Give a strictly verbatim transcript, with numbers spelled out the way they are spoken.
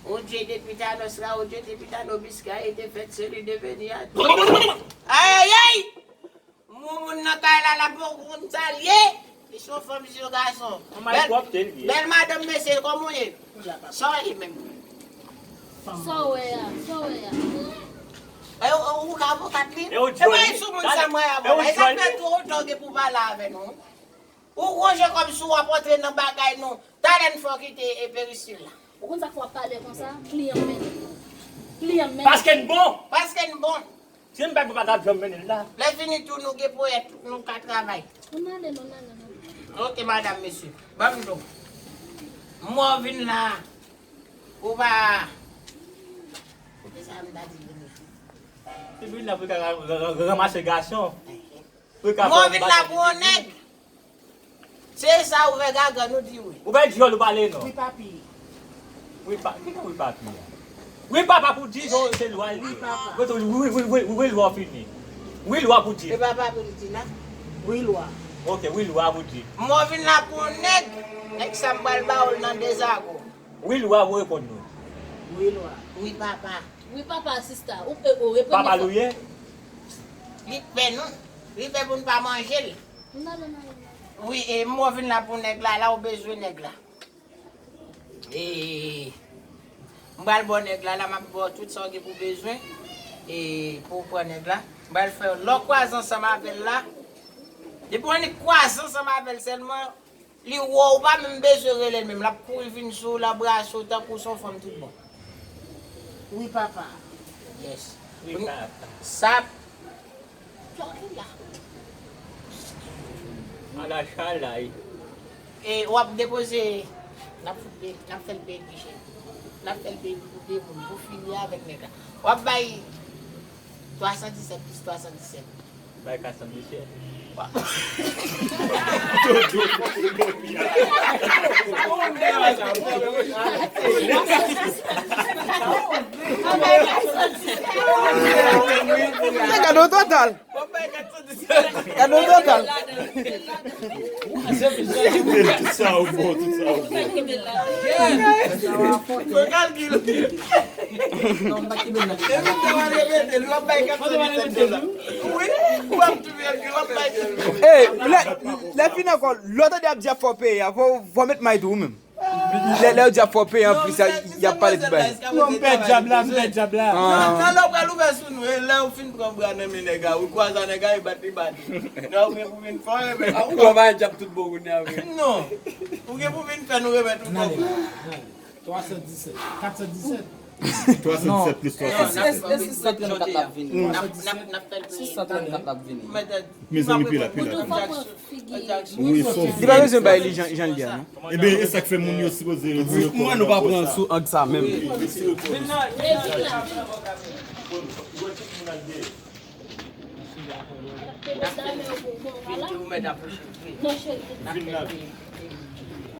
O Dieu de Pita Nostra, o Dieu de Pita Nobis, qui a été fait celui de venir à... Ay, ay, ay! Moun, moun nan kay la, la poko konn sa l ye. Li se yon fanm, li se yon gason. Yon mal pwòpte l ye. Bèl madanm, mesye, kòman w ye? Sa w ye menm? Sa w wè a? Sa w wè a? E, ou, ou ka avokat li? E ou djòl li? E pa sou moun sa mwen avokat. E sa fè twò lontan w gen pou pale avè nou. Ou gon je kòmsi w ap antre nan bagay nou. Talè n fè w kite e peristil la. Ou konn sa k fè w ap pale konsa? Kliyan m mennen. Kliyan m mennen. Paske n bon. Paske n bon. Si n pa t bon, pa t ap janm mennen l la. Lè fini tou, nou gen ponyèt, nou ka travay. Ann ale non, ann ale non. Ok, madanm, mesye. Ban m di w. Mwen vin la. Ou pa... Kisa m ta di vin la? Li vin la pou l ka ra-, ra-, ra-, ranmase gason. Pou l ka... Mwen vin la pou yon nèg. Se sa ou fè gaga nou di wi. Ou fè djòl ou pale non. Wi papi. Wi pa, ki sa wi papi a? Wi papa pou di se, se lwa li. Wi papa. Wi, wi, wi, wi, wi, wi lwa fini. Wi lwa pou di. E papa pou di la. Wi lwa. Ok, wi lwa pou di. Mwen vin la pou yon nèg. Nèg sa m pral ba w l nan dezago. Wi lwa pou reponn nou. Wi lwa. Wi papa. Wi papa sista. Ou, e, ou reponn. Papa l ou ye? Li pè nou. Li pè pou n pa manje l. Wi, e mwen vin la pou nèg la, la ou bezwen nèg la. E m pral ba w nèg la, la m ap ba w tout sa w gen pou bezwen. E pou w pran nèg la, m pral fè w lè w kwaze ansanm avè l la. Depi w annik kwaze ansanm avè l sèlman, li wè w, ou pa menm bezwen rele l menm. L ap kouri vin sou w, l ap brase w tankou se yon fanm tout bon. Wi papa. Yes. Wi papa. Sa. Ala chalay. E w ap depoze, n ap fout pe-, n ap fè l peye pi chè. N ap fè l peye pou de moun, pou fini avèk nèg la. W ap bay twa san disèt plis twa san disèt. Bay kat san disèt. Se kado total. Kado total. Tout sa ou bon, tout sa ou bon. Fè kalkil. Epi te va repete, li w ap bay kat san disèt dola. Wi, w ap touye l, w ap bay. Ey, lè, lè fin ankò, lè w tande y ap di y ap fè w peye a, fò, fò w met may tou ou menm. Lè, lè yo di ap fè w peye anplis, y ap pale tout bagay. Non, m pè djab la, m pè djab la. Nan, nan lè w pral ouvè sou nou, e lè w fin pran bra nan men nèg la, ou kwaze a nèg la, e bat li bat ou. Nan ou gen pou vin fè w remèt. Ou pran bay djab tout bon kounye a vre. Non. Ou gen pou vin fè nou remèt ou kòb ou. Twa san disèt, kat san disèt. Twa san disèt plis twa san disèt. E, e, e sis san trannkat l ap vini. N ap, n ap, n ap fè l peye. Sis san trannkat l ap vini. Mezanmi, pile la, pile la. Wi, fò. Li pa bezwen bay li jan, jan l di a, non. Ebyen, e sa k fè moun yo sipoze retire kò yo nan pòch sa. Mwen, nou pa pran sou ang sa menm. Vin la.